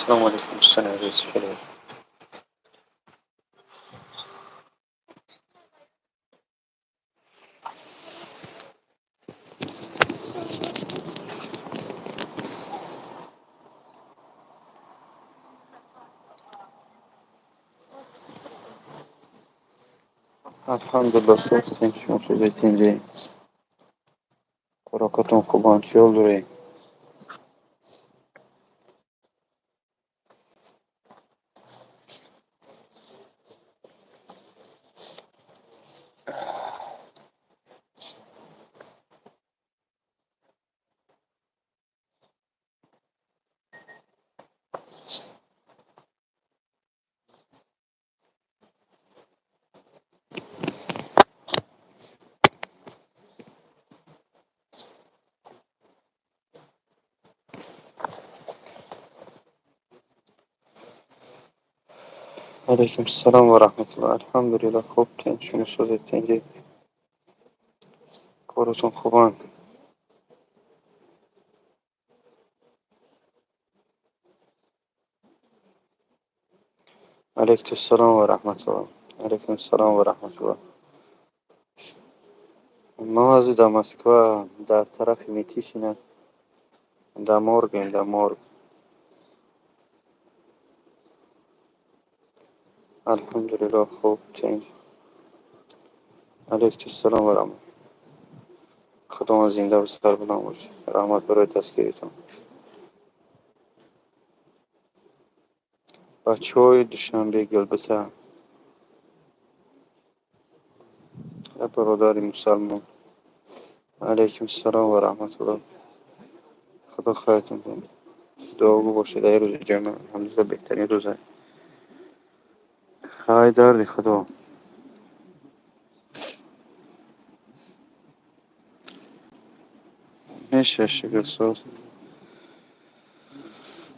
Ассалому алайкум, дӯстони азиз, хеле алҳамдулилла, сӯхтем. Шумо сӯзед, тинҷӣ, хӯрокатон хубанд, чӣ ҳол доред? Алайкум ассалом ва раҳматуллоҳ. Алҳамдулилла, хуб, тинҷ. Шумо сӯзед, тинҷӣ, коротон хубанд? Алайкум ассалом ва раҳматуллоҳ. Алайкум ассалом ва раҳматуллоҳ. Ман аз дар Москва, дар тарафи Митишина, дар моргем, дар морг. Алҳамдулилло, хуб, тинҷ. Алайкум ассалом ва раҳмат. Худованд зинда ва сарбаланд бошед. Раҳмат барои дастгиритон. Бачаҳои Душанбе, Гилбита, як бародари мусалмон. Алайкум ассалом ва раҳматуллоҳ. Худо хайртон кунад. Дуогӯ бошед дар рӯзи ҷумъа. Алҳамдулилло, беҳтарин рӯза. Хай, дарди Худо. Меша, шукр, соз.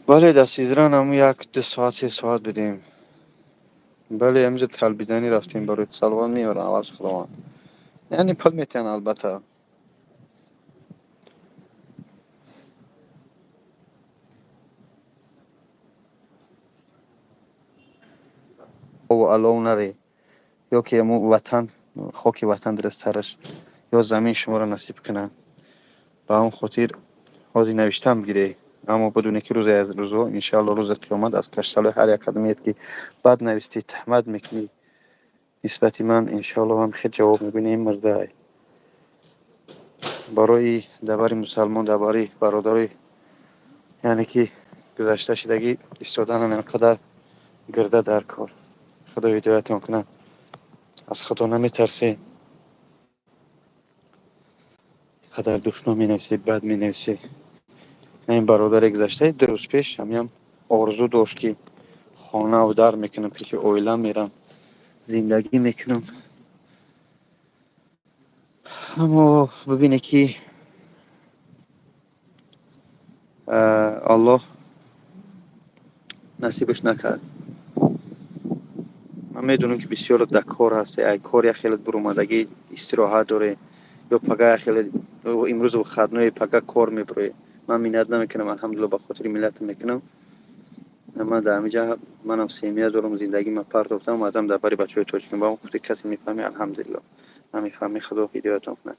Бале, дар Сизран ҳамун як ду соат, 3 соат будем. Бале, ҳаминҷо талбиданӣ рафтем, барои салавот меорам аввал Худованд. Яъне пул метиҳанд, албатта. Алов наре ё ки ҳамун ватан, хоки ватан дурусттараш, ё замин шуморо насиб кунад. Ба ҳамон хотир ҳозир навиштам бигиред, аммо бидуне ки рӯзе аз рӯзҳо, иншаалло, рӯзи қиёмат аз кашталои ҳар як кадомеет ки бад навистӣ, туҳмат мекунӣ нисбати ман, иншоалло, ҳам хел ҷавоб мебинӣ. Мурдай барои дар мусалмон, дар бари бародари, яъне ки гузашта шудагӣ истоданам инқадар гирда дар кор. Худо ҳидоятон кунад. Аз Худо наметарсӣ, қадар душном менависӣ, бад менависӣ. Ин бародаре гузашта 2 рӯз пеш ҳамиам орзу дошт, ки хонаву дар мекунам, пеши оила мерам, зиндагӣ мекунам, аммо бибине ки Аллоҳ насибаш накард. Ман медонам, ки бисёр дар кор ҳасте, ай кор як хеле буромадагӣ, истироҳат доре, ё пага як хеле, имрӯз выходной, пага кор мебурӣ. Ман миннат намекунам, алҳамдулилла, ба хотири миллатам мекунам. Ман дар ҳамиҷа манам семья дорам, зиндагима партофтам, омадам дар бари бачаҳои тоҷикам. Ба он хотир касе мефаҳми, алҳамдулилло, намефаҳми, Худо ҳидоятон кунад.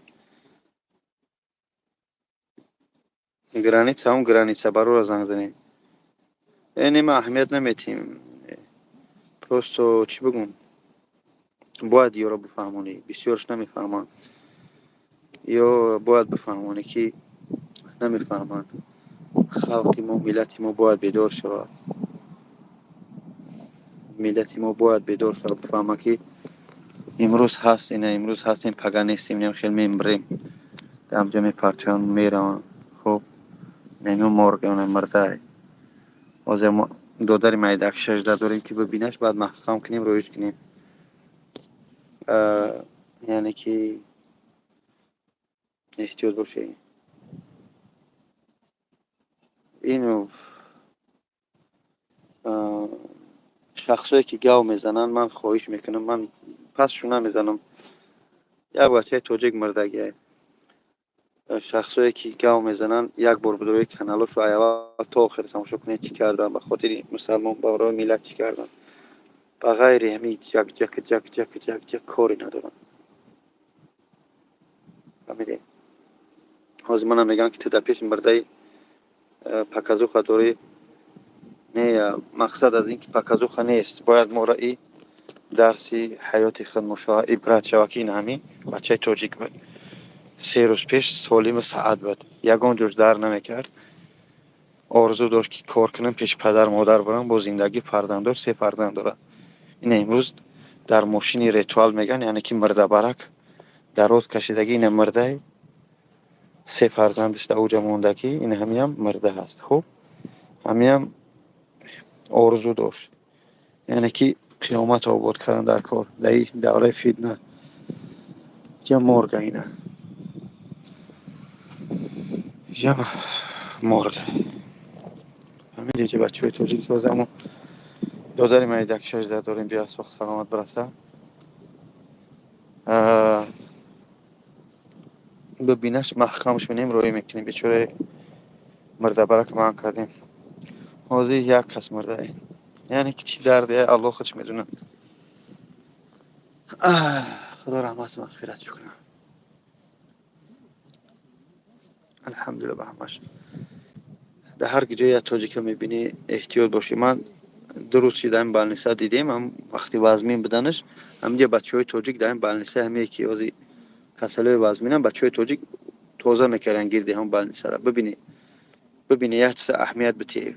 Граница, ҳам граница барора занг занед. Не, ма аҳамият наметиҳем. Просто чӣ бигӯм, бояд ёро бифаҳмонӣ, бисёрш намефаҳманд, ё бояд бифаҳмонӣ, ки намефаҳманд. Халқи мо, миллати мо бояд бедор шавад. Миллати мо бояд бедор шавад, бифаҳмад, ки имрӯз ҳаст, ина имрӯз ҳастем, пага нестем, инам хел мемирем, ҳамҷа мепартоянд, мераванд. Хуб, инамё морг, мурдай. Ҳозир мо додари майдак шажда дорем, ки бибинаш, баъд маҳкам кунем, роиҷ кунем. Яъне ки эҳтиёт бошед. Ину шахсое ки гав мезананд, ман хоҳиш мекунам, ман пасшу намезанам. Як бачаи тоҷик мурдагиай. Шахсое ки гав мезананд, як бор бидорои каналошо аввал то охир тамошо кунед, чӣ кардан ба хотири мусалмон, барои миллат чӣ кардан. Ба ғайри ҳамин ҷак ҷак ҷак ҷак ҷак ҷак коре надоранд. Фаҳмидед? Ҳозир манам мегӯям, ки ту дар пеши мирзаи показуха дорӣ. Не, мақсад аз ин ки показуха нест, бояд моро и дарси ҳаёти худмо шава, ибрат шава, ки ин ҳамин бачаи тоҷик буд, 3 рӯз пеш солиму саат буд, ягон ҷош дар намекард, орзу дошт, ки кор кунам, пеши падару модар бурам, бо зиндагӣ, фарзанд дошт, се фарзанд дорад. Ина имрӯз дар мошини ритуал мегӯянд, яъне ки мирдабарак дароз кашидагӣ, ина мирдай, се фарзандаш дар оҷа мондагӣ, ин ҳамиам мирда ҳаст. Хуб, ҳамиам орзу дошт, яъне ки қиёмат обод кардан дар кор дар ин давраи фитна. Ҷа морга, ина ҷа морга. Фаҳмидед, ҷа бачаҳои тоҷик ҳозир додари майдак шажда дорем, биё соҳ саломат бираса, бибинаш, маҳкамш менем, роҳӣ мекунем. Бечораи мирдабарак ман кардем, ҳозир як кас мирдае, яъне ки чӣ дарде, Аллоҳ худш медонад. Худо раҳмат, мағфиратш кунад. Алҳамдулилла ба ҳамаш. Дар ҳар ҷое як тоҷика мебинӣ, эҳтиёт бошӣ. Ман 2 рӯз шид ҳамин больница дидем, ҳам вақти вазмин буданаш ҳаминҷа бачаҳои тоҷик дар ҳамин больница, ҳамие ки ҳозир касалиҳои вазминам, бачаҳои тоҷик тоза мекарданд гирди ҳамн больницара. Бибинӣ, бибинӣ, як чиза аҳамият битиҳ: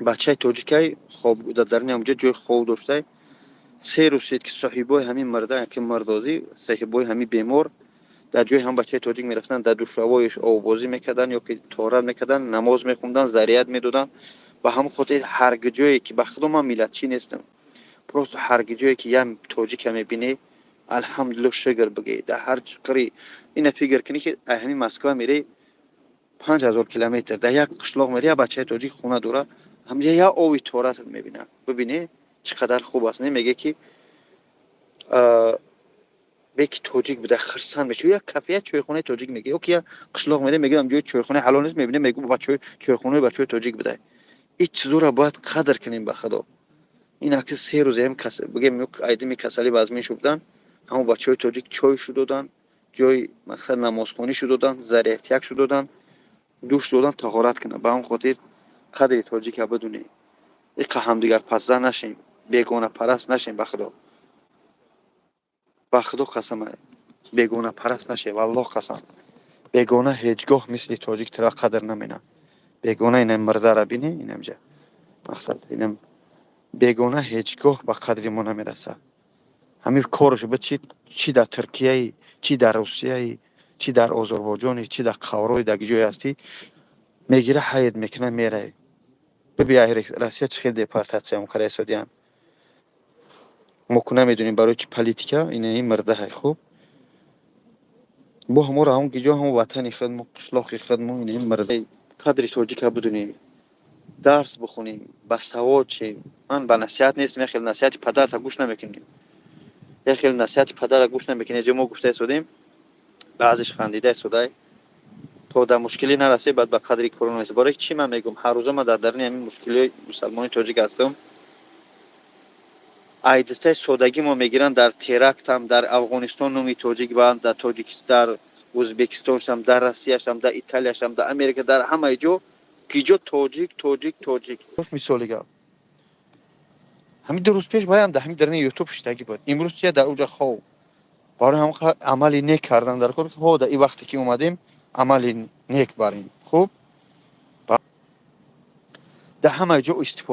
бачаи тоҷикай хоб дар даруни ҳамҷа ҷои хоб доштай. 3 рӯз шид, ки соҳибои ҳамин мирда, ки мирдозӣ, соҳибои ҳамин бемор дар ҷои ҳам бачаи тоҷик мерафтанд, дар душавоиш обозӣ мекарданд ё ки тоҳорат мекарданд, намоз мехонданд, заррият медоданд. Ба ҳамон хотир ҳар ҷое ки, ба худо, ман миллатчӣ нестам, просто ҳар ҷое ки як тоҷика мебинӣ, алҳамдулилло, шукр бигӯй. Дар ҳар чиқири ина фикр кунӣ, ки ҳамин Москва мерӣ, 5000 километр, дар як қишлоқ мерӣ, як бачаи тоҷик хона дора, ҳамҷа як ови тоҳоратат мебинад. Бибинӣ, чӣ қадар хуб аст. Не меге, ки беки тоҷик буда, хирсанд мешавӣ. Як кафе, як чойхонаи тоҷик мега, ё ки як қишлоқ мере, мега, ҷои чойхонаи ҳалол нест, мебине, мегӯ, бачаҳои чойхонаи бачаҳои тоҷик буда. Ин чизоро бояд қадр кунем, ба худо. Ин аки 3 рӯз ҳам бигем, айдими касалӣ вазмин шуд будан, ҳамон бачаҳои тоҷик чой шу доданд, ҷои мақсад намозхонӣ шу доданд, зарриятяк шу доданд, душ доданд, таҳорат кунанд. Ба ҳамон хотир қадри тоҷика бидунем, иқа ҳамдигарпаззан нашем, бегонапараст нашем. Ба худо, ба худо қасам, бегонапараст нашем. Валлоҳ қасам, бегона ҳеҷ гоҳ мисли тоҷик тура қадр наменад. Бегона, ина мирдара бинӣ, инамҷа мақсад, инам бегона ҳеҷ гоҳ ба қадри мо намерасад. Ҳамин коршо ба чи, чи дар Туркияи, чи дар Русияи, чи дар Озарбойҷони, чи дар Қаврои, дар ҷое ҳастӣ, мегира, ҳайд мекуна, мерай. Биби, Россия чӣ хел депортатсия кара истодиян, мо ку намедонем барои чи политика. Ина ин мирдаҳай. Хуб, бо ҳаморо ҳамон ҷо, ҳамон ватани худмо, қишлоқи худмо, ина ин мирда. Қадри тоҷика бидунем, дарс бихонем, басавод шем. Ман ба насиҳат нестам, як хел насиҳати падарта гӯш намекунем, як хел насиҳати падара гӯш намекунем. Ҷо мо гуфта истодем, баъзеш хандида истодай. То дар мушкилӣ нарасед, баъд ба қадри корона нарасед. Барои чӣ ман мегӯм? Ҳаррӯза ман дар даруни ҳамин мушкилиҳои мусалмони тоҷик ҳастам. Айдистаи содагӣ мо мегиранд, дар терактам дар Афғонистон номи тоҷик банд, дар Тоҷикистон, дар Ӯзбекистоншам, дар Россияшам, дар Италияшам, дар Америка, дар ҳамаи ҷо ки ҷо тоҷик, тоҷик, тоҷик. Мисоли гап, ҳамин 2 рӯз пеш баям дар ҳамин даруни Ютуб шиштагӣ буд, имрӯз чия дар уҷа хов. Барои ҳам амали нек кардан дар кор. Ҳо, дар ин вақте ки омадем, амали нек барем. Хуб, дар ҳамаи ҷо истифода.